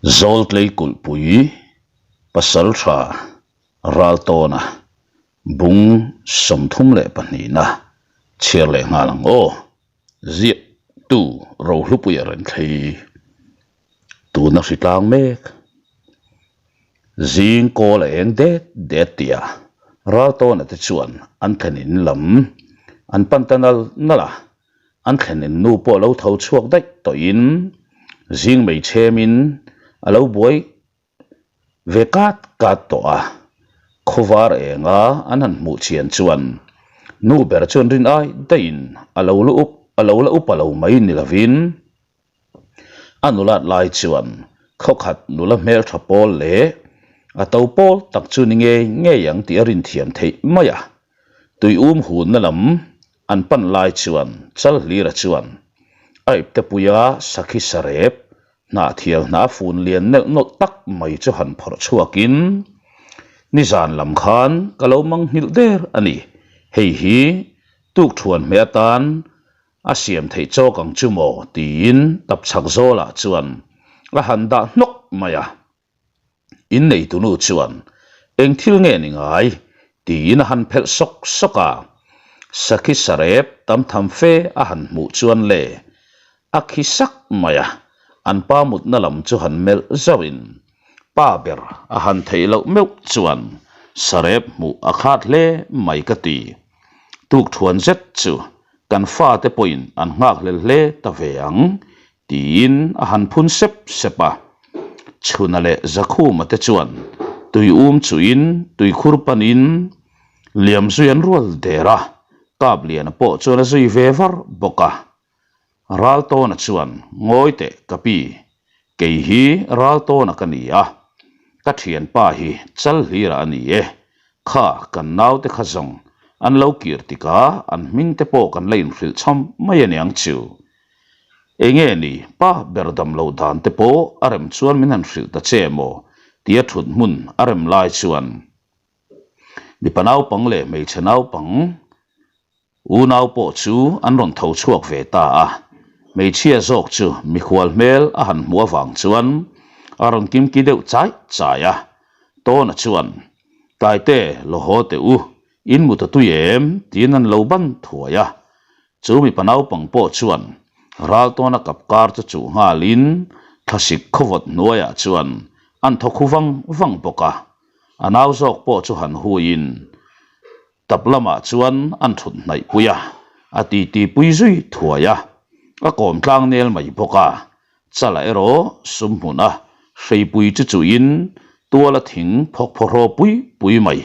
Zawltlei kulhpui Pasaltha Raltawna bung 32na chhiar leh nghal ang aw. Ziaktu Rohlupuia Renthlei tuna hri tlang mek. Zing kawl a eng det det tih a, Raltawna te chuan an thlen in lam an pan ta nal nal a. An thlen in nu pawh lo tho chhuak daih tawhin zing mei chhemin a lo buai ve kat kat tawh a. Khawvar enga an han hmuh chian chuan nu ber chuan rin ai daihin a lo la up a lo la upa lo mai ni lovin a nulat lai chuan khawkhat nula hmeltha pawl leh a to pawl tak chu ni ngei ngei ang tih a rinthiam theih mai a. Tui um hunna lam An pan lai chuan Chalhlira chuan a iptepuia sakhi sarep hnahthial hna fun lian nelh nawlh tak mai chu han phawrh chhuakin, Nizan lam khan ka lo mang nghilh der a ni, hei hi tukthuan hmeh atan a siam theih chawk ang chu maw? tiin tapchhak zawlah chuan a han dah hnawk mai a. Inneitunu chuan, Eng thil nge ni ngai? tiin a han phelh sawk sawk a. Sakhi sarep tam tham fe a han hmuh chuan le, a khi sak mai a, an pa mutna lam chu han melh zauhin, Pa ber a han theih loh meuh chuan sarep hmuh a khat hle mai ka ti. Tukthuan zet chu kan fate pawhin an nghakhlel hle ta ve ang Tiin a han phun sep sep a. Chhuna leh Zakhuma te chuan tui um chuin tuikhur panin liam zui an rual der a, Kapliana pawh chuan a zui ve var bawk a. Raltawna chuan, Ngawi teh ka pi, kei hi Raltawna ka ni a, ka thianpa hi Chalhlira a ni e, kha kan naute kha zawng an lo kir tikah an hming te pawh kan la inhrilh chham mai a niang chu. Enge ni, pa ber dam loh dan te pawh a rem chuan min han hrilh ta che maw? tia thut hmun a rem lai chuan mipa naupang leh hmeichhe naupang unau pawh chu an rawn tho chhuak ve ta a. Hmeichhia zawk chu mikhual hmel a han hmuh avang chuan a rawn kimki deuh chai chai a. Tawna chuan, Taite, lo haw teh u, in mut a tui em? tiin an lo ban thuai a. Chu mipa naupang pawh chuan Raltawna kap kar chu chuh nghalin thlasik khawvawt hnuaiah chuan an thaw khu vang vang bawk a. A nau zawk pawh chu han huiin tap lamah chuan an thut hnaih pui a, a titi pui zui thuai a, a kawm tlang nel mai bawk a. Chala erawh sum hmuna hreipui chu chuhin tuala thing phawk phawhraw pui pui mai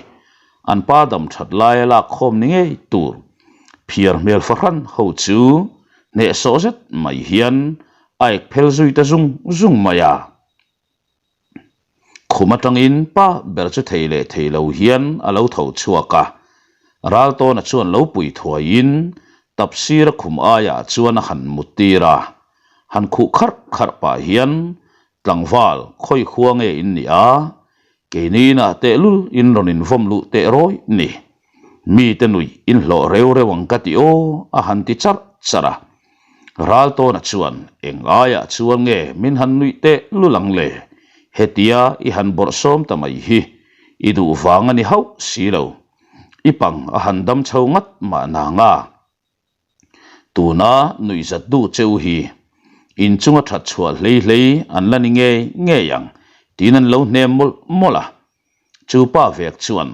an pa dam that laia lak khawm ni ngei tur phiar hmel fahran ho chu hnehsawh zet mai hian a ek phel zui ta zung zung mai a. Khum atangin pa ber chu thei leh thei lo hian a lo tho chhuak a, Raltawna chuan lo pui thuaiin tapsira khum aiah chuan a han mut tir a, han khuh kharh kharh pah hian tlangval khawi khua nge in nih a, keini inah tehlul in rawn invawm luh teh rawi ni. Mite nuih in hlawh reu reu ang ka ti aw a han ti charh charh a. Raltawna chuan eng aiah chuan nge min han nuih teh lul ang le? Hetia i han bawrhsawm ta mai hi i duh vang a ni hauh si lo. I pang a han dam chho ngat mah nang a. Tuna nuihzat duh cheu hi inchunga that chhuah hlei hlei an la ni ngei ngei ang tiin an lo hnem mawlh mawlh a. Chu pa vek chuan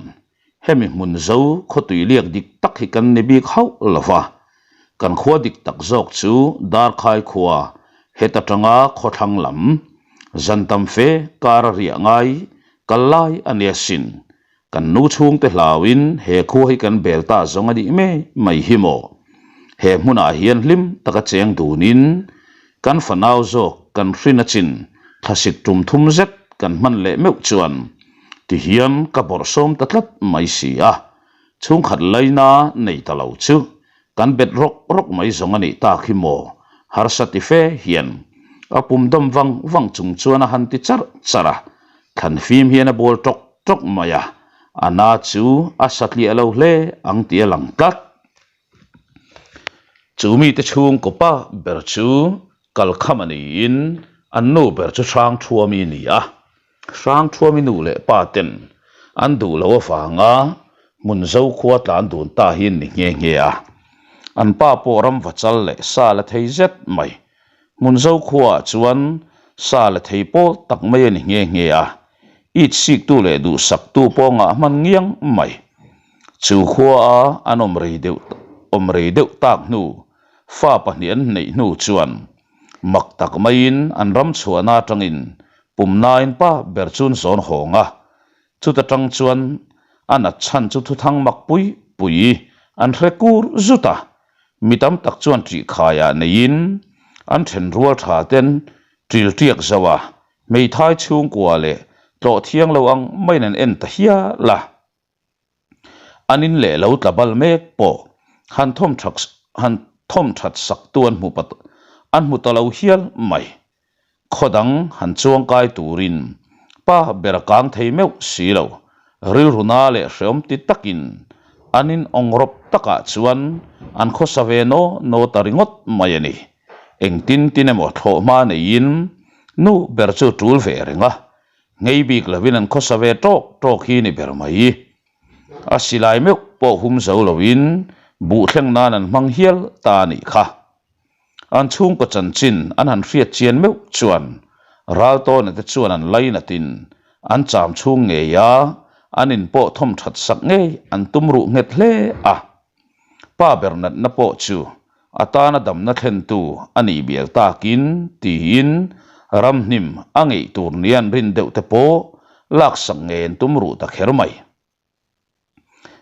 hemi hmun zo khawtui liak dik tak hi kan ni bik hauh lo va, kan khua dik tak zawk chu Darkhai khua heta tanga khawthlang lam zan tam fe kar a riah ngai kal lai a nia sin. Kan nu chhungte hlauin he khua hi kan bel ta zawng a nih mai mai hi maw? He hmunah hian hlim taka cheng dunin kan fanau zawk kan hrin a chin thlasik tum thum zet kan hman leh meuh chuan tihian ka bawrhsawm ta tlat mai si a, chhungkhat laina nei ta lo chu kan bet rawk rawk mai zawng a nih tak hi maw? Harsa ti fe hian a pum dawm vang vang chung chuan a han ti charh charh a, Thlan fim hian a bawl tawk tawk mai a, a na chu a satliah lo hle ang tih a lang tlat. Chu mite chhungkaw pa ber chu kalkham a niin. An nu ber chu Hrangthuami ni a, Hrangthuami nu leh pa ten an duh loh avanga Hmunzo khua tlan dun ta hi an ni nghe nghe a. An pa pawh ramva chal leh sa la thei zet mai. Hmunzo khuaah chuan sa la thei pawl tak mai a ni nghe nghe a. It siktu leh duhsaktu pawh ngah hman ngiang mai. Chu khuaa an awm rei deuh awm rei deuh tak hnu fa pahnih an neih hnu chuan mak tak maiin an ram chhuahna atangin pumnain pa ber chu an zawn hawng a. Chuta tang chuan a nat chhan chu thuthang mak pui pui an hre kur zut a. Mi tam tak chuan ṭihkhaiah neiin an then rual tha ten ṭil ṭiak zo a, hmeithai chhungkua leh tlawh thiang lo ang maiin an en ta hial a. An in leh lo tla bal mek pawh han thawm that han thawm that sak tu an hmu an hmu ta lo hial mai. Khaw dang han chuang kai turin pa ber a kang thei meuh si lo. Rilru na leh hreawm ti takin an in awng rawp takah chuan an khawsa ve naw naw ta ringawt mai a ni. Engtin tin emaw thlawh hma neiin nu ber chu tul ve reng a, Ngei bik lovin an khawsa ve tawk tawk hi ni ber mai. A silai meuh pawh hum zo lovin buh thleng nan an hmang hial ta a nih kha. An chhungkaw chanchin an han hriat chian meuh chuan Raltawna te chuan an lainatin an cham chhung ngei a, an in pawh thawm that sak ngei an tum ruh nghet hle a. Pa ber natna pawh chu a tana damna thlentu a nih bial takin tiin ramhnim a ngeih tur nia an rin deuh te pawh laksak ngei an tum ruh ta kher mai.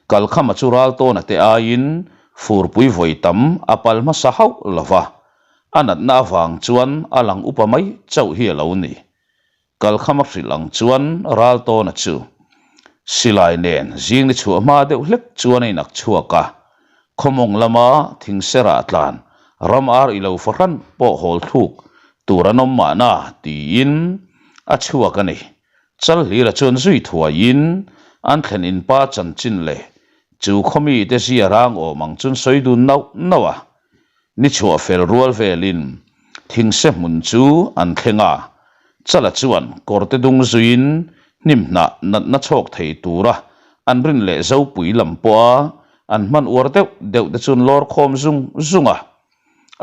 Kalkhama chu Raltawna te aiin furpui vawi tam a pal hmasa hauh lo va, a natna avang chuan a lang upa mai chauh hi a lo ni. Kalkhama hrilh ang chuan Raltawna chu silai nen zing ni chhuah hma deuh hlek chuan a inak chhuak a, khawmawng lama thingserah tlan ram ar i lo fahran pawh hawl thluk tur an awm mahna tiin a chhuak a ni. Chalhlira chuan zui thuaiin an thlen inpa chanchin leh chu khawmite zia rang awm ang chuan sawi dun nauh nauh a. Ni chhuah fel rual velin thingse hmun chu an thleng a, Chala chuan kawrte dung zuiin hnim hnah natna chhawk thei tura an rin leh zopui lam pawha an hman uar deuh deuh te chuan lawr khawm zung zung a.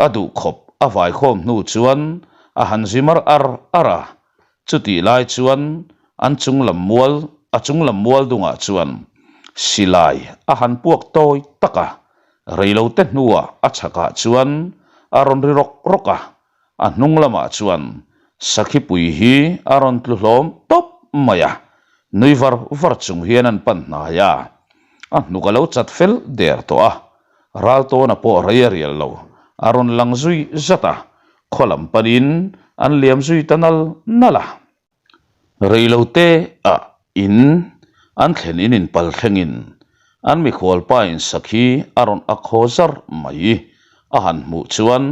A duh khawp a vai khawm hnu chuan a han zi mar ar ar a, chutih lai chuan an chung lam mual a chung lam mual dungah chuan silai a han puak tawi tak a, Reilote hnuah a chhakah chuan a rawn ri rawk rawk a, a hnung lamah chuan Sakhipui hi a rawn tlu hlawm tawp mai a, nui var var chung hian an pan hnai a, a hnuk a lo chat fel der tawh a, Raltawna pawh rei a rial lo, a rawn lang zui zat a, khaw lam panin an liam zui ta nal nal a. Reilote ah in an thlen in inpal thlengin an mikhual pa in sakhi a rawn ak haw zar mai a han hmuh chuan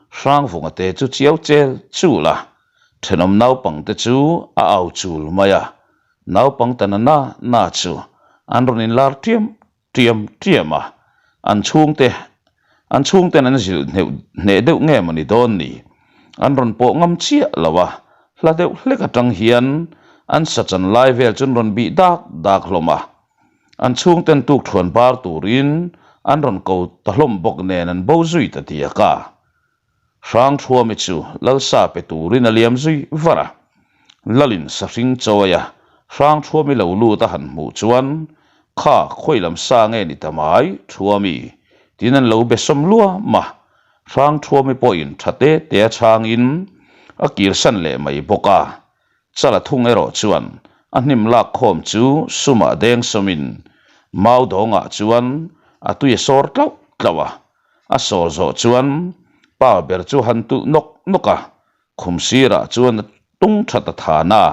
Hrangvunga te chu chiau chel chul a, thenawm naupang te chu a au chul mai a, naupang ta na na na chu an rawn inlar tiam Tiam tiam a, an chhungte, an chhungten an zilh hneuh hneh deuh nge maw ni dawn ni? An rawn pawh ngam chiah lo a, hla deuh hlek atang hian an sachan lai vel chu an rawn bih dak dak hlawm a. An chhungten tuk thuan bar turin an rawn ko ta hlawm bawk nen an bo zui ta diak a. Hrangthuami chu Lalsa pe turin a liam zui var a. Lalin sahring chawi a, Hrangthuami lo lut a han hmuh chuan, Kha, khawi lam sa nge ni ta mai, Thuami? tiin an lo be sawm luam a. Hrangthuami pawhin tha te te a chhangin a kirsan leh mai bawk a. Chala thung erawh chuan a hnim lak khawm chu sumah deng sawmin mau dawngah chuan a tui a sawr tlauh tlauh a. A sawl zawh chuan pa ber chu han tulh nawk nawk a, khum sirah chuan a tung tha ta than a.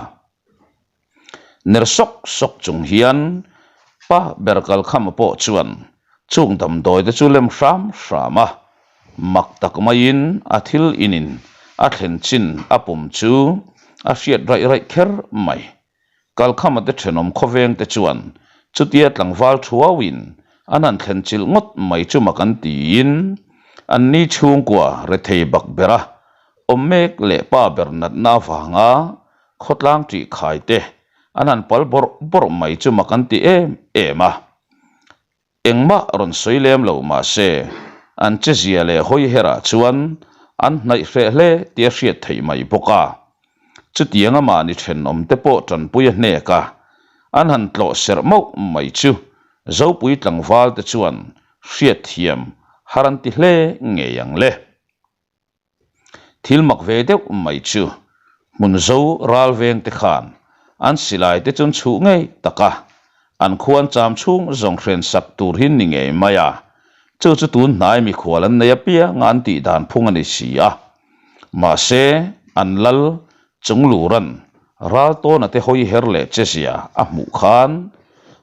Ner sawk sawk chung hian pa ber kalkhama pawh chuan chung damdawi te chu lem hram hram a, mak tak maiin a thil inin a thlen chin a pum chu a hriat raih raih kher mai. Kalkhama te thenawm khawveng te chuan chutia tlangval thuauin an han thlen chilh ngawt mai chu mak an tiin an ni chhungkua rethei bak bera. awm mek leh pa ber natna avanga khawtlang ṭih khai te an han pal bawrh bawrh mai chu mak an ti em em a. Engmah rawn sawi lem lo mah se, an chezia leh hawi herah chuan an hnaih hreh hle tih a hriat theih mai bawk a. Chutianga mahni thenawm te pawh tanpui a hnek a, an han tlawh serh mauh mai chu Zopui tlangval te chuan hriatthiam har an ti hle ngei ang le. Thil mak ve deuh mai chu hmun zo ral veng te khan an silai te chu an chhuh ngei tak a, an khuan cham chhung zawng hren sak tur hi ni ngei mai a, chu chu tun hnai mikhual an nei apianga an tih dan phung a ni si a. Mahse, an lal Chungluran Raltawna te hawi her leh che zia a hmuh khan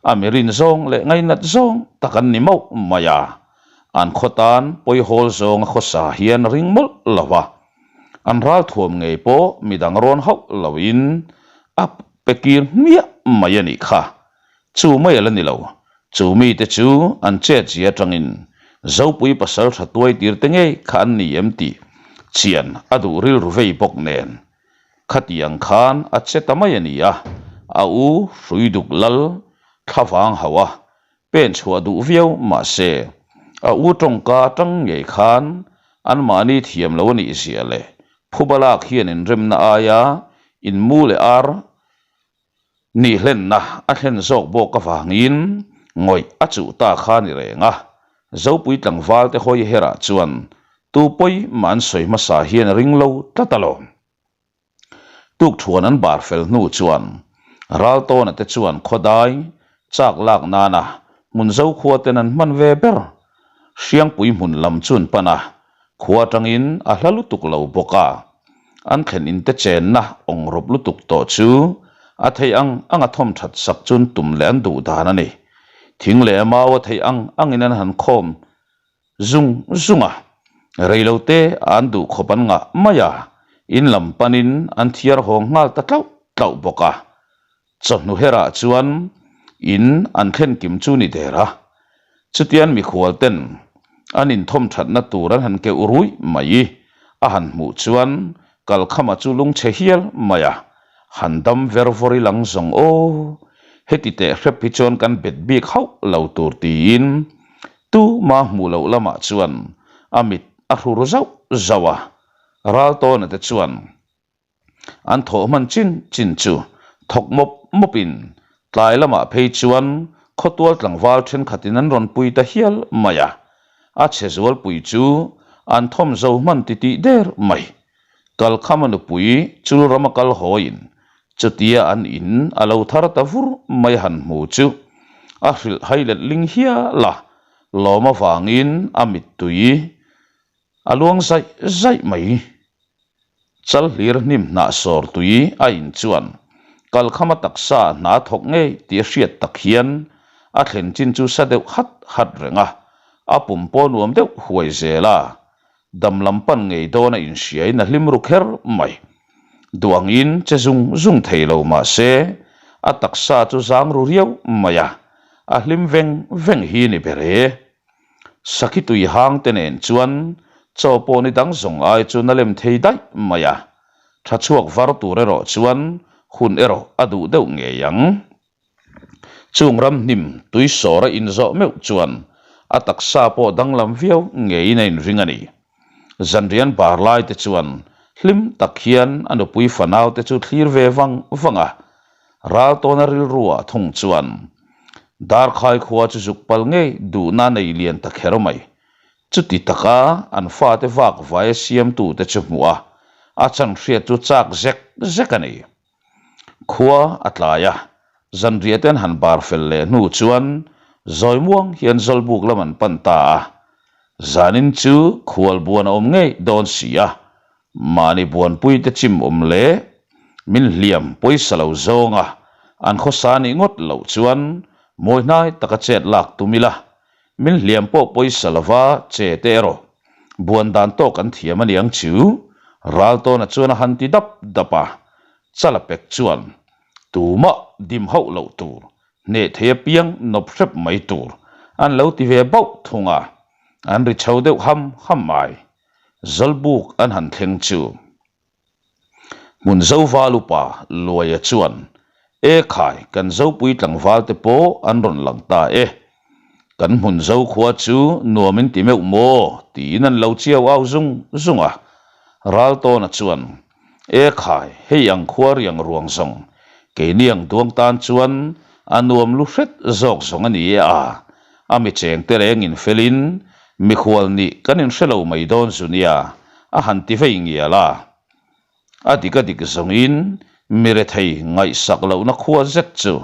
a mirin zawng leh ngainat zawng tak an ni mauh mai a, An khaw tan pawihawl zawnga khawsa hian a ring mawlh lo a, an ralthuam ngei pawh midang rawn hauh loin a pe kir hmiah mai a nih kha. Chu mai a la ni lo, chu mite chu an chetzia atangin Zopui pasal tha tuai tir te ngei kha an ni em tih chian a duh rilru vei bawk nen. Khatiang khan a che ta mai a ni a, a u Hruiduk lal thlavang hauh a Pen chhuah duh viau mah se, a u tawngka atang ngei khan anmahni thiam lo a nih zia leh phuba lak hian inremna aia inmu leh ar nih hlenna a thlen zawk bawk avangin ngawih a chuh ta kha ni reng a. Zopui tlangval te hawi herah chuan tu pawi mah an sawi hmasa hian a ring lo tlat alawm. Tukthuan an bar fel hnu chuan Raltawna te chuan khawdai chak lak nana hmun zo khua ten an hman ve ber. Hriangpui hmun lam chu an pan a, khua atangin a hla lutuk lo bawk a. An thlen in te chenna awng rawp lutuk tawh chu a theih ang anga thawm that sak chu an tum leh an duh dan a ni. Thing leh mau a theih ang angin an han khawm Zung zung a, reilote an duh khawp an ngah mai a, in lam panin an thiar hawng nghal ta tlauh tlauh bawk a. Chawhnu herah chuan in an thlen kim chu ni der a, chutian mikhual ten an inthawm thatna tur an han keuh ruih mai a han hmuh chuan Kalkhama chu lungchhe hial mai a, han dam ver vawr i lang zawng aw, heti teh hrep hi chuan kan bet bik hauh lo tur tiin Tuma hmuh loh lamah chuan a mit a hrur zauh zauh a, Raltawna te chuan an thawh hman chin chin chu thawk mawp mawpin tlai lamah phei chuan khawtual tlangval thenkhatin an rawn pui ta hial mai a, a chhe zualpui chu an thawm zo hman titih der mai. Kalkhama nupui chul rama kal hawiin chutia an in a lo thar ta vur mai han hmu chu a hrilh hai let ling hial a, lawm avangin a mittui a luang zaih zaih mai. Chal hlir hnim hnah sawr tui a in chuan Kalkhama taksa hna thawk ngei tih a hriat tak hian a thlen chin chu sa deuh hat hat reng a, a pum pawh nuam deuh huai zel a. Dam lam pan ngei dawn a inhriain a hlim ru kher mai. Duh angin che zung zung thei lo mah se, a taksa chu zang ru riau mai a, a hlim veng veng hi ni ber e. Sakhi tui hang te nen chuan chaw pawh ni dang zawng ai chuan a lem thei daih mai a, tha chhuak var tur erawh chuan hun erawh a duh deuh ngei ang. Chung ram hnim tui sawr a inzawh meuh chuan a taksa pawh danglam viau ngeiin a inring a ni. Zanrian bar lai te chuan hlim tak hian a nupui fanau te chu thlir ve vang vang a, Raltawna rilru ah thung chuan Darkhai khua chu zuk pal ngei duhna nei lian ta kher mai. Chuti taka an fate vak vaia siamtute chu hmuh a, a chan hriat chu chak zek zek a ni. Khua a tlai a, zanriah te an han bar fel leh hnu chuan zawi muang hian Zawlbuk lam an pan ta a. Zanin chu khual buan a awm ngei dawn si a, mahni buanpui te chim awm leh min hliam pawisa lo zawnga an khawsa nih ngawt loh chuan mawi hnai taka chet lak tum ila, min hliam pawh pawisa lova che te erawh buan dan tawk an thiam a niang chu Raltawna chuan a han ti dap dap a, Chala pek chuan tumah dim hauh loh tur, hneh thei apiang nawp hrep mai tur an lo ti ve bauh thung a, an ri chho deuh ham ham mai. Zawlbuk an han thleng chu. Hmunzo val upa Luaia chuan, E khai, kan Zopui tlangval te pawh an rawn lang ta e. Kan Hmunzo khua chu nuam in ti meuh maw? tiin an lo chiau au zung zung a. Raltawna chuan, E khai, hei ang khua riang ruang zawng, keini ang duang tan chuan a nuam lu hret zawk zawng a ni e a, a mi cheng te reng in felin mikhual nih kan inhre lo mai dawn zu nia, a han ti vei ngial a. A dik a dik zawngin mi rethei ngaihsak lohna khua zet chu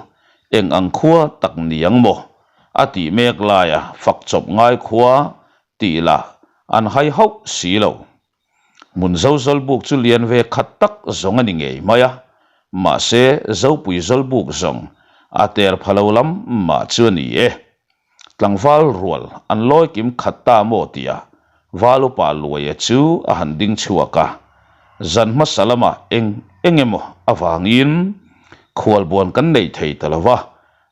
eng ang khua tak ni ang maw? A tih mek laia fak chawp ngai khua tih lah an hai hauh si lo. Hmun zo zawlbuk chu lian ve khat tak zawng a ni ngei mai a, mahse Zopui zawlbuk zawng a ter pha lo lam mah chu a ni e. Tlangval rual an lawi kim khat ta maw tia Val upa Luaia chu a han ding chhuak a, zan hmasa lamah eng eng emaw avangin khualbuan kan nei thei ta lo va,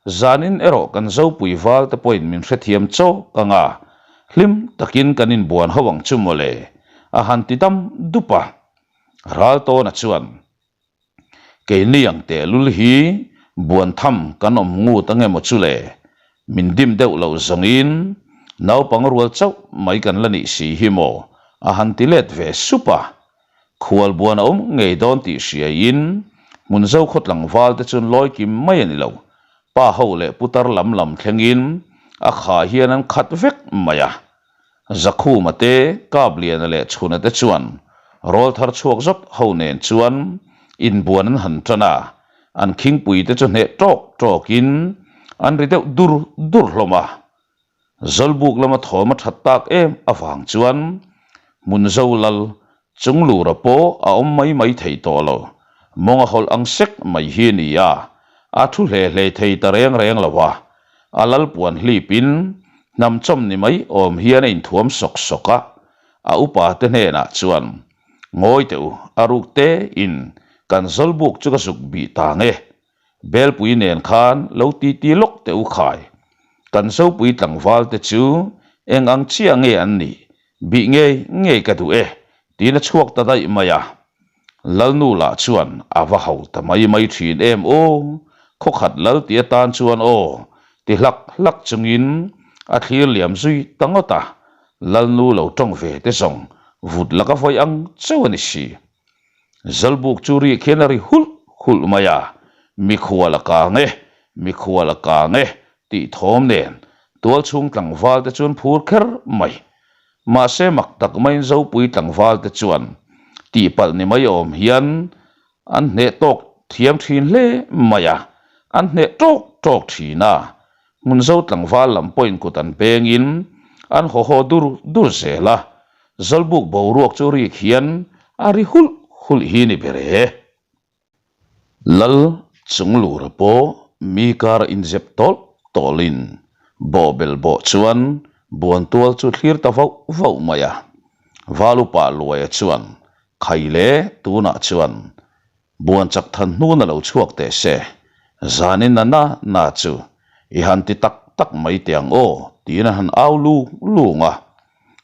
zanin erawh kan Zopui val te pawhin min hrethiam chawk ang a, hlim takin kan inbuan ho ang chu mawle a han ti dam dup a. Raltawna chuan Keini ang tehlul hi buan tham kan awm ngut ange maw chu le? Min dim deuh loh zawngin naupang rual chauh mai kan la nih si hi maw? a han ti let ve sup a. Khual buan a awm ngei dawn tih hriaiin Hmunzo khaw tlangval te chuan lawi kim mai a ni lo. Pa ho leh putar lam lam thlengin a khah hian an khat vek mai a. Zakhuma te, Kapliana leh Chhuna te chuan rawl thar chhuak zawt ho nen chuan inbuan an han tan a, an khingpui te chu hneh tawk tawkin an ri deuh dur dur hlawm a. Zawlbuk lama thawm a that tak em avang chuan Hmunzo lal Chunglura pawh a awm mai mai thei tawh lo, mawng a hawlh ang sek mai hi a ni a, a thu hle hle thei ta reng reng lo a, a lal puan hlipin hnam chawm ni mai awm hian a inthuam sawk sawk a, a upa te hnenah chuan, Ngawi teh u, a ruk te in kan zawlbuk chu ka zuk bih ta nge, Belpui nen khan lo ti ti lawk teh u khai, kan Zopui tlangval te chu eng ang chiah nge an nih Bih ngei ngei ka duh e, tiin a chhuak ta daih mai a. Lalnu lah chuan a va ho ta mai mai thin em aw, khawkhat lal ti atan chuan aw, ti hlak hlak chungin a thlir liam zui ta ngawt a. Lalnu lo tawng ve te zawng vut laka vawi ang chauh a ni si. Zawlbuk chu rik hian a ri hulh hulh mai a, Mikhual a kang e, mikhual a kang e tih thawm nen tualchhung tlangval te chuan phur kher mai. Mahse mak tak maiin Zopui tlangval te chuan tihpalh ni mai awm hian an hneh tawk thiam thin hle mai a, an hneh tawk tawk thin a, Hmunzo tlangval lam pawhin kut an pengin an haw haw dur dur zel a, Zawlbuk boruak chu rik hian a ri hulh hulh hi ni ber e. Lal Chunglura pawh mi kar inzep tawlh tawlhin bawhbel bawh chuan buantual chu thlir ta vauh vauh mai a. Valupa Luaia chuan khai le tunah chuan Buan chak than hnun a lo chhuak teh se, zanin na na na chu i han ti tak tak mai teh ang aw tiin a han au lung lung a,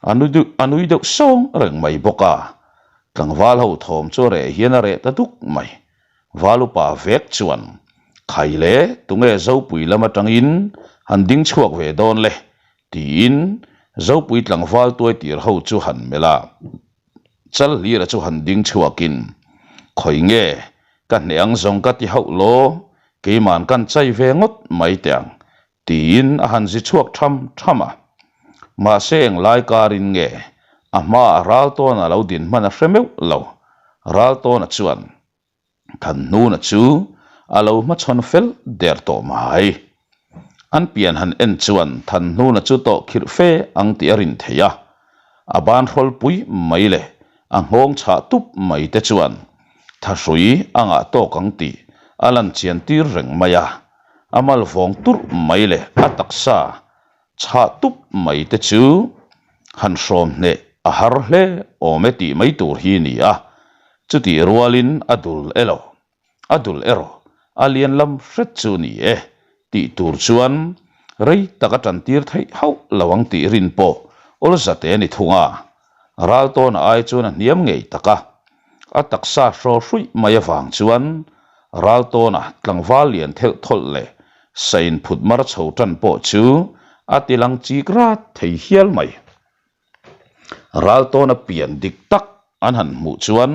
a nui deuh a nui deuh sawng reng mai bawk a. Tlangval ho thawm chu a reh hian a reh ta duk mai. Val upa vek chuan, Khai le, tunge Zopui lam atangin han ding chhuak ve dawn le? tiin Zopui tlangval tuai tir ho chu han melh a. Chalhlira chu han ding chhuakin, Khawi nge, ka hneh ang zawng ka ti hauh law, keiman kan chai ve ngawt mai teh ang, tiin a han zi chhuak tham tham a. Mahse englai karin nge a hmaah Raltawna lo din hman a hre meuh lo. Raltawna chuan, Thanhnuna chu a lo hmachhawn fel der tawh mai. An pian han en chuan Thanhnuna chu tawh khirh fe ang tih a rin theih a, a ban hrawlpui mai leh a nghawng chhah tup mai te chuan thahrui a ngah tawk ang tih a lan chian tir reng mai a, a mal vawng turh mai leh a taksa Chhah tup mai te chu han hrawm hneh a har hle awm e tih mai tur hi ni a, chutih rualin a dul elo, a dul erawh a lian lam hret chu ni e tih tur chuan rei tak a tan tir theih hauh lo ang tih rin pawh awlzate a ni thung a, Raltawna ai chuan a hniam ngei tak a. A taksa hraw hruih mai avang chuan Raltawna tlangval lian thelh thawlh leh sain phut mar chho tan pawh chu a ti lang chik rat thei hial mai. Raltawna pian dik tak an han hmuh chuan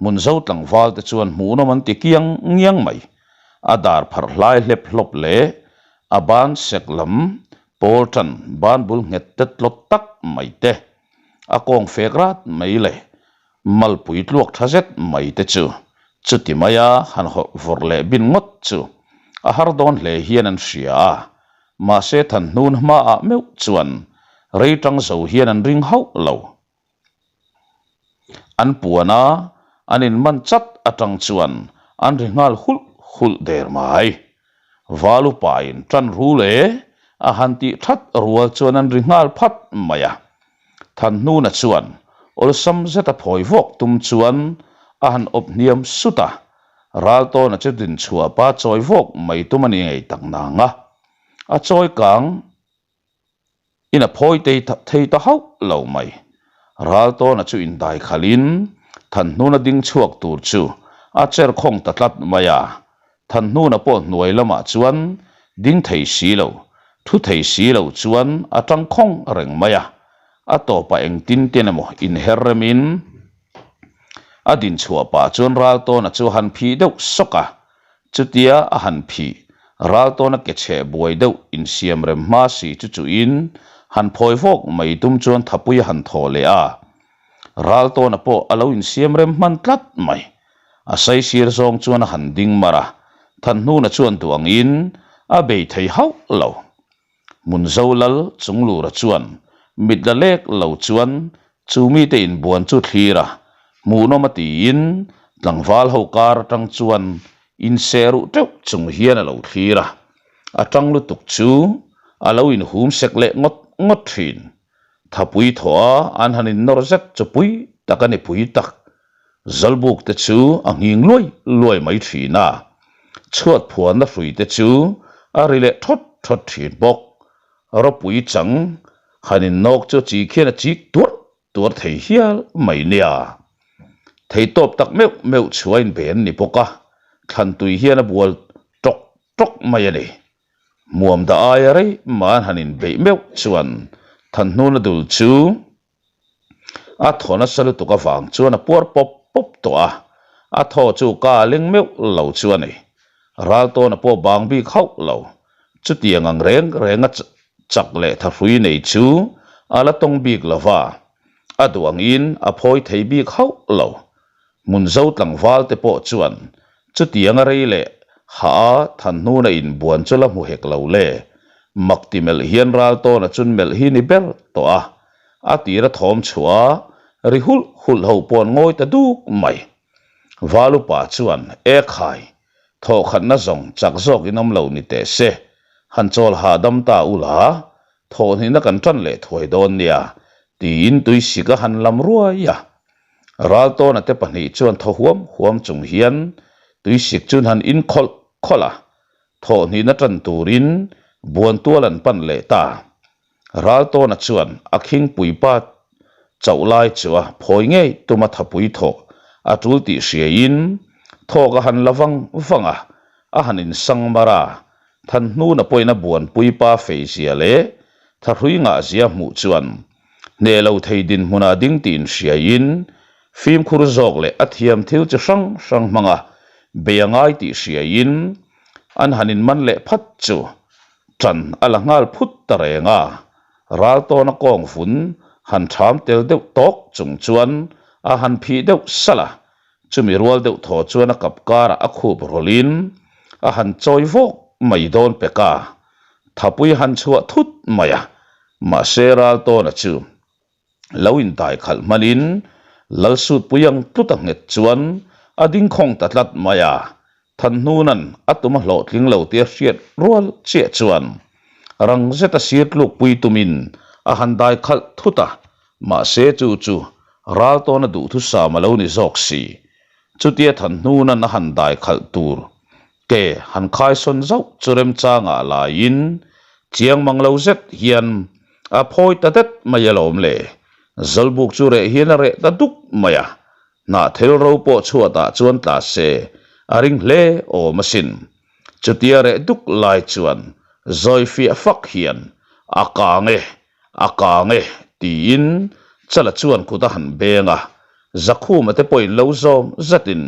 Hmunzo tlangval te chuan hmuhnawm an ti kiang ngiang mai. A dar pharh hlai hlep hlawp leh a ban sek lam pawl tan ban bul nghet tet tlawt tak mai te a kawng fek rat mai leh Malpui tluak tha zet mai te chu chuti maia han hawrh vawrh leh bin ngawt chu a har dawn hle hian an hria a, mahse Thanhnun hmaah meuh chuan rei tang zo hian an ring hauh lo. An puan a, an inman chat atang chuan an ri nghal hulh hulh der mai. Valupain tan ru le a han tih that rual chuan an ri nghal phat mai a. Thanhnuna chuan awlsam zeta phawi vawk tum chuan a han awp hniam sut a, Raltawna chu dinchhuah pa chawi vawk mai tum a ni ngei tak nang a, a chawi kang in a phawi tei thei ta hauh lo mai. Raltawna chu indai khalhin Thanhnuna ding chhuak tur chu a cher khawng ta tlat mai a, Thanhnuna pawh hnuai lamah chuan ding thei si lo, thu thei si lo chuan a tang khawng reng mai a, a tawpah engtin ten emaw inher remin a din chhuah pah chuan Raltawna chu a han phih deuh sawk a, chutia a han phih Raltawna ke chheh buai deuh insiam rem hma si chu chuhin han phawi vawk mai tum chuan thapui a han thaw leh a, Raltawna pawh a lo insiam rem hman tlat mai. A saisir zawng chuan a han ding mar a, Thanhnuna chuan duh angin a bei thei hauh lo. Hmunzo lal Chunglura chuan mit la lek lo chuan chu mite inbuan chu thlir a, hmuhnawm a tiin tlangval ho kar atang chuan inseh ruh teuh chung hian a lo thlir a, a tang lutuk chu a lo inhum sek leh ngawt ngawt thin. Thapui thawh a an han innawr zet chu pui tak a ni pui tak. Zawlbuk te chu a nghing luai luai mai thin a, chhuat phuanna hrui te chu a ri leh thawt thawt thin bawk. Ropui chang han innawk chu chi khian a chik tuar tuar thei hial mai nia. Theitawp tak meuh meuh chhuah inbe an ni bawk a, thlantui hian a bual tawk tawk mai a ni. Muam dah aia rei mah an han inbeih meuh chuan Thanhnuna dul chu A thaw nasa lutuk avang chuan a puar pawp pawp tawh a, a thaw chu ka a leng meuh lo chu a ni. Raltawna pawh bang bik hauh lo. Chutiang ang reng renga chak leh thahrui nei chu a la tawng bik lo va, a duh angin a phawi thei bik hauh lo. Hmunzo tlangval te pawh chuan chutiang a rei leh hah a Thanhnuna inbuan chu la hmu hek lo le. Mak ti melh hian Raltawna chun melh hi ni ber tawh a, A tir a thawm chhuah a, ri hulh hulh ho pawh an ngawi ta duk mai. Valupa chuan, E khai, thawhkhatna zawng chak zawk in awm lo ni teh se, han chawl hahdam ta ula, thawhhnihna kan tan leh thuai dawn nia, tiin tuisik a han lam ruai a. Raltawna te pahnih chuan thaw huam huam chung hian tuisik chu an han in khawlh khawlh a, thawhhnihna tan turin buantual an pan leh ta. Raltawna chuan a khingpui pa chauh lai chu a phawi ngei tuma thapui thawh a tul tih hriaiin thawk a han la vang vang a, a han insang mar a, Thanhnuna pawhin a buanpui pa feizia leh thahrui ngahzia hmuh chuan hneh lo thei dinhmunah a ding tih inhriaiin fimkhur zawk leh a thiam thil chi hrang hrang hmanga bei a ngai tih hriaiin an han inman leh phat chu Ṭan a la nghal phut ta reng a, Raltawna kawng vun han ṭham tel deuh tawk chung chuan a han phih deuh salh a, chumi rual deuh thaw chuan a kap karah a khup rawlhin a han chawi vawk mai dawn pek a, thapui han chhuah thut mai a, mahse Raltawna chu Lo intai khalh hmanin Lalsutpui ang tlut a nghet chuan a ding khawng ta tlat mai a, Thanhnuna'n a tum a hlawhtling lo tia hriat rual chiah chuan rang zeta sir tlukpui tumin a han dai khalh thut a, mahse chu chu Raltawna duhthusam a lo ni zawk si. Chutia Thanhnuna'n a han dai khalh tur Ke han khaisawn zauh chu remchangah laiin chiang mang lo zet hian a phawi ta det mai alawm le. Zawlbuk chu reh hian a reh ta duk mai a. Hnahthel ro pawh chhuatah chuan tla se a ring hle awm asin. Chutia reh duk lai chuan zawi fiah fak hian a kang e, a kang e tiin Chala chuan kut a han beng a, Zakhuma te pawhin lo zawm zatin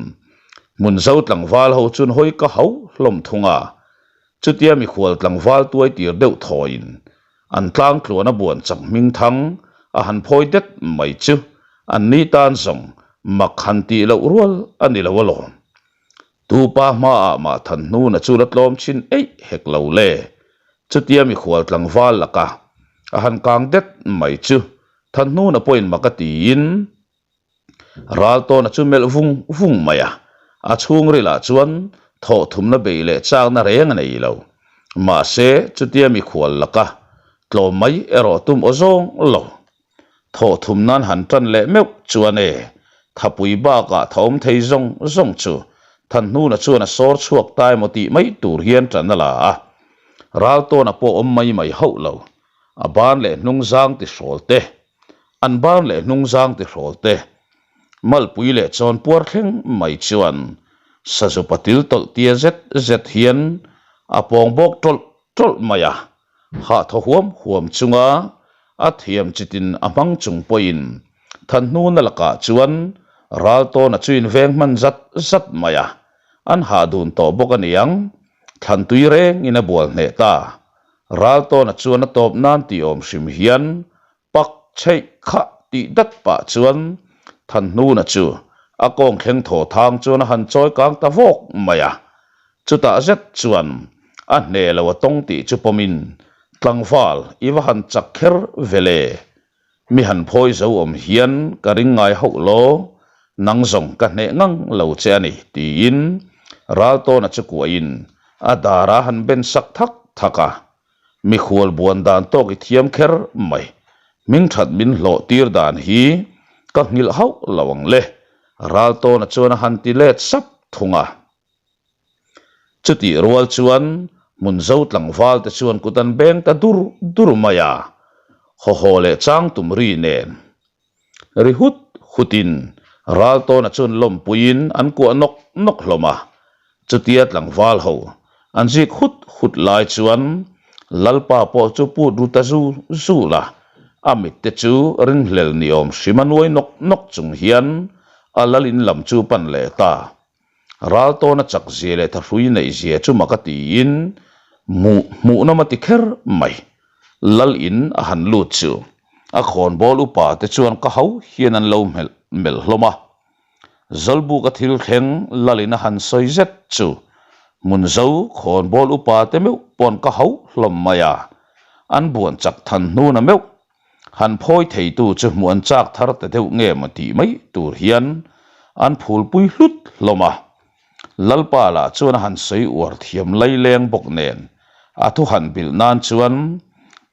Hmunzo tlangval ho chuan hawi ka hau hlawm thung a. Chutia mikhual tlangval tuai tir deuh thawiin an tlang tluan a buan chak hming thang a han phawi det mai chu an ni tan zawng mak han tih loh rual a ni lo alawm. Tu pa hmaah mah than hnuna chu la tlawm chhin eih hek lo le. Chutia mikhual tlangval laka a han kang det mai chu than hnuna pawhin mak a tiin, Raltawna chu melh vung vung mai a, a chhungrilah chuan thawh thumna beih leh chakna reng a nei lo. Mahse, chutia mikhual laka tlawm mai erawh tum aw zawng lo. Thawh thum nan han tan leh meuh chuan e, thapui bakah tha awm thei zawng zawng chu Thanhnuna chuan a sawr chhuak ta emaw tih mai tur hian tan a la a. Raltawna pawh awm mai mai hauh lo, a ban leh hnungzang ti hrawl te, An ban leh hnungzang ti hrawl te, malpui leh chawn puar thleng mai chuan sazu patil tawlh tia zet zet hian a pawng bawk tawlh tawlh mai a, hah thaw huam huam chunga a thiam chitin a hmang chung pawhin Thanhnuna lakah chuan Raltawna chu inveng hman zat zat mai a, an hah dun tawh bawk a niang, thlantui rengin a bual hneh ta. Raltawna chuan a tawp nan tih awm hrim hian pak chheih khah tih dat pah chuan Thanhnuna chu a kawng thleng thaw thang chuan a han chawi kang ta vawk mai a. Chutah zet chuan a hneh lo a tawng tih chu pawmin tlangval i va han chak kher ve le. Mi han phawi zo awm hian ka ring ngai hauh law, nang zawng ka hneh ngang lo che a ni, tiin Raltawna chu kuahin a dara han ben sak thak thak a. Mikhual buan dan tawk i thiam kher mai, hmingthat min hlawh tir dan hi ka nghilh hauh lo ang le, Raltawna chuan a han ti let sap thung a. Chutih rual chuan Hmunzo tlangval te chuan kut an beng ta dur dur mai a, haw haw leh chang tum ri nen ri hut hut in Raltawna chuan lawmpuiin an kuah nawk nawk hlawm a. Chutia tlangval ho an zik hut hut lai chuan Lalpa pawh chu put ru ta zul zul a, a mit te chu ringhlel ni awm hrim a nuai nawk nawk chung hian a lal in lam chu pan leh ta. Raltawna chak zia leh thahrui neih zia chu mak a tiin hmuh hmuhnawm a ti kher mai. Lal in a han lut chu a khawnbawl upa te chuan ka ho hian an lo melh melh hlawm a. Zawlbuka thil thleng lal in a han sawi zet chu Hmunzo khawnbawl upa te meuh pawn ka ho hlawm mai a, an buan chak than hnuna meuh Han phawi theitu chu hmuh an chak thar ta deuh nge maw tih mai tur hian an phulpui hlut hlawm a. Lalpa lah chuan a han sawi uar thiam laileng bawk nen a thu han bilh nan chuan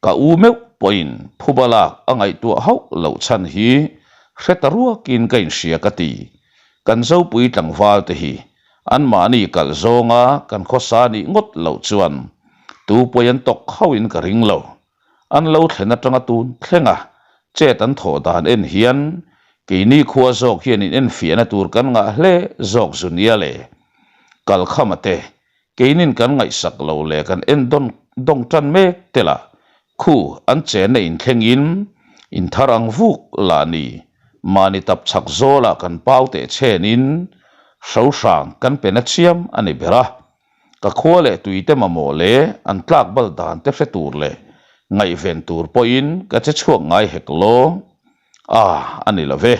ka u meuh pawhin phuba lak a ngaihtuah hauh loh chhan hi hre ta ruakin ka inhria ka ti. Kan Zopui tlangval te hi anmahni kalh zawnga kan khawsa nih ngawt loh chuan tu pawi an tawk hauhin ka ring lo. An lo thlen atanga tun thlenga chet an thawh dan en hian keini khua zawk hian in enfiahna tur kan ngah hle zawk zu nia le. Kalkhama te keinin kan ngaihsak lo leh kan en dawn dawng tan mek te lah khu an chenna inthlengin in thar ang vuk lah ni mahni tap chhak zawlah kan pau teh chenin hrohrang kan pe na chiam a ni ber a. Ka khua leh tuite mamawh leh an tlak bal dan te hre tur leh ngaihven tur pawhin ka che chhuak ngai hek law. A, a ni lo ve.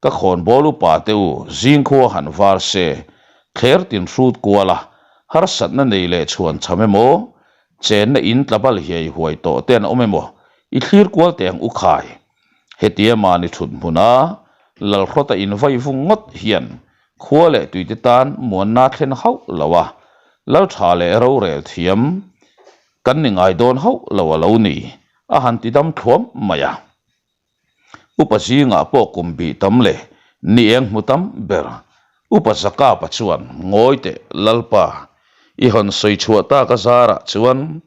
Ka khawnbawl upa te u zingkhua han var se, thler tin hrut kual a, harsatna nei leh chhuan cham emaw, chenna in tla bal hiai huai tawh te an awm emaw, i thlir kual teh ang u khai. Hetia mahni thut hmuna Lalhrawta invai vung ngawt hian khua leh tuite tan muanna thlen hauh lo a, Laltha leh rorel thiam kan ni ngai dawn hauh lo a lo ni, a han ti dam thluam mai a. Upa zingah pawh kum bih tam leh ni eng hmu tam ber Upa Zakapa chuan, Ngawi teh, Lalpa, i hawn sawi chhuah tak a zarah chuan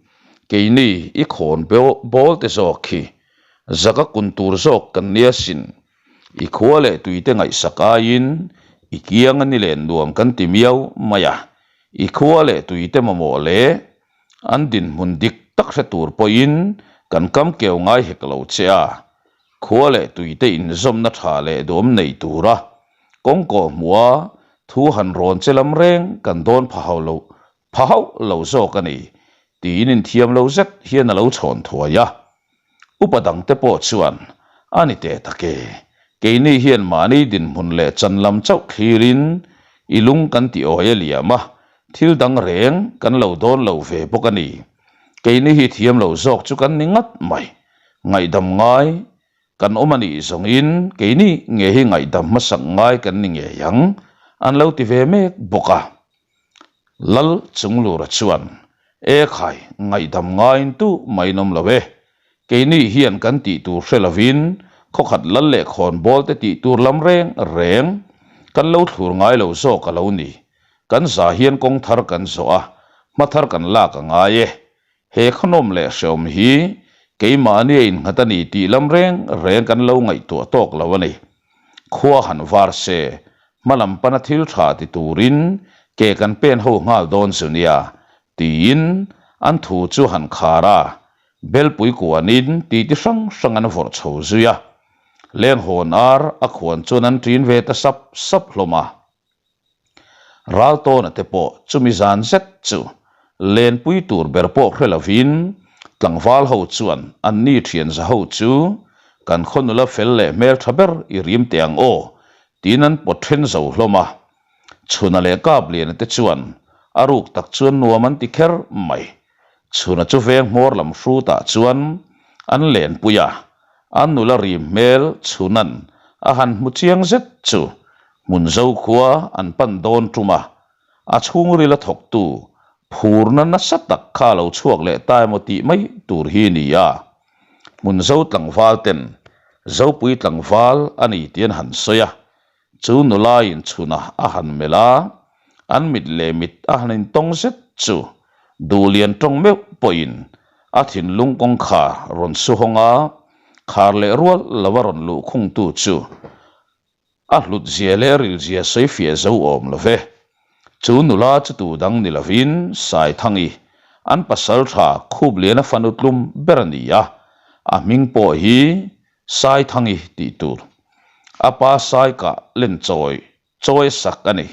keini i khawn bawl te zawk khi Zaka kun tur zawk kan nia sin. I khua leh tuite ngaihsak aiin i kiang a ni len nuam kan ti miau mai a, i khua leh tuite mamawh leh an dinhmun dik tak hre tur pawhin kan kam keu ngai hek lo che a, khua leh tuite inzawmna tha leh duhawm nei tura kawngkawh hmuha thu han rawn che lam reng kan dawn pha hauh lo pha hauh lo zawk a ni tiin inthiam lo zet hian a lo chhawn thuai a. Upa dangte pawh chuan, A ni teh tak e, keini hian mahni dinhmun leh chan lam chauh thlirin i lung kan ti awi a liam a, thil dang reng kan lo dawn lo ve bawk a ni. Keini hi thiam lo zawk chu kan ni ngat mai. Ngaihdam ngai kan awm a nih zawngin keini nge hi ngaihdam hmasak ngai kan ni ngei ang, an lo ti ve mek bawk a. Lal Chunglura chuan, E khai, ngaihdam ngaiin tu mai in awm lo e. Keini hian kan tih tur hre lovin khawkhat lal leh khawnbawl te tih tur lam reng reng kan lo thlur ngai lo zawk a lo ni. Kan za hian kawng thar kan zawh a, hma thar kan lak a ngai e. He khawnawm leh hreawm hi keimahni a innghat a ni tih lam reng reng kan lo ngaihtuah tawk lo a ni. Khua han var se, hma lam pana thil tha ti turin ke kan pen ho nghal dawn zu nia, tiin an thu chu han khar a, belpui kuanin titi hrang hrang an vawrh chho zui a. Lenghawn ar a khuan chuan an ṭin ve ta sap sap hlawm a. Raltawna te pawh chumi zan zet chu lenpui tur ber pawh hre lovin tlangval ho chuan anni thian za ho chu kan khaw nula fel leh hmeltha ber i rim teh ang aw tiin an pawt then zo hlawm a. Chhuna leh Kapliana te chuan a ruk tak chuan nuam an ti kher mai. Chhuna chu veng hmawr lam hrutah chuan an lenpui a, an nula rim hmel Chhuna'n a han hmu chiang zet chu hmun zo khua an pan dawn tum a, a chhungril a thawktu phurna nasa tak kha a lo chhuak leh ta emaw tih mai tur hi ni a. Hmun zo tlangval ten Zopui tlangval a ni tih an han sawi a, Chu nulaiin chhunah a han melh a, an mit leh mit a han intawng zet chu Duhlian tawng meuh pawhin a thinlung kawngkhar rawn su hawng a, khar leh rual lo a rawn luh khungtu chu a hlutzia leh rilzia sawi fiah zo awm lo ve. Chu nula chu tu dang ni lovin Saithangi, an pasal tha Khupliana fanu tlum ber a ni a, a hming pawh hi Saithangi tih tur. A pa Saikah len chawi chawi sak a ni.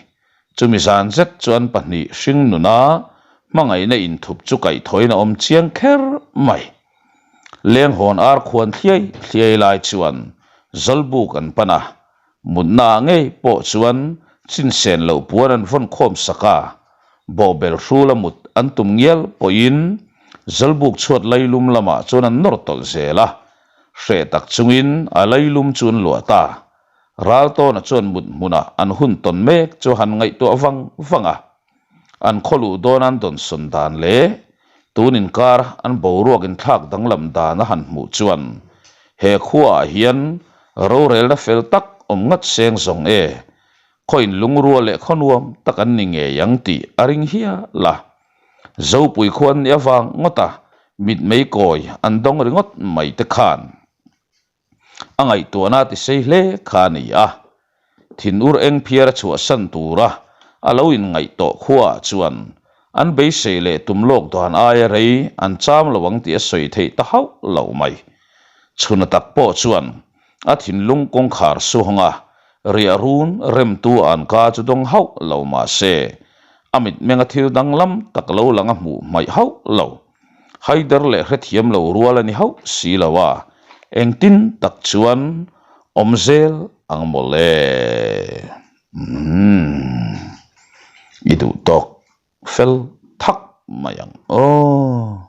Chumi zan zet chuan pahnih hring nuna hmangaihna inthup chu kaihthawin a awm chiang kher mai. Lenghawn ar khuan thliai thliai lai chuan Zawlbuk an pan a, Mutna ah ngei pawh chuan chinsen loh puan an vawn khawm sak a, bawhbel hrul a mut an tum ngial pawhin Zawlbuk chhuat lailum lamah chuan an nawr tawlh zel a, Hreh tak chungin a lailum chu an luah ta. Raltawna chuan mut hmunah an hun tawn mek chu han ngaihtuah vang vang a. An khaw luh dawn an dawnsawn dan leh tun inkar an boruak inthlak danglam dan a han hmuh chuan he khuaah hian rorelna fel tak awm ngat seng zawng e, khaw inlungrua leh khaw nuam tak an ni ngei ang tih a ring hial a. Zopui khuan nih avang ngawt a, mitmei kawi an dawng ringawt mai te khan a ngaihtuahna a tisei hle kha a ni a. Thinur eng phiar a chhuahsan tura a lo inngaih tawh khuaah chuan an beisei leh tum lawk dan aia rei an cham lo ang tih a sawi theih ta hauh lo mai. Chhuna tak pawh chuan A thinlung kawngkhar suhawnga riah run remtu an ka chu dawng hauh lo mah se, a mitmenga thil danglam tak lo lang a hmuh hmaih hauh lo. Haider leh hrethiam lo rual a ni hauh si lo a, engtin tak chuan awm zel ang maw le? Umm, i duh tawk fel thak mai ang aw.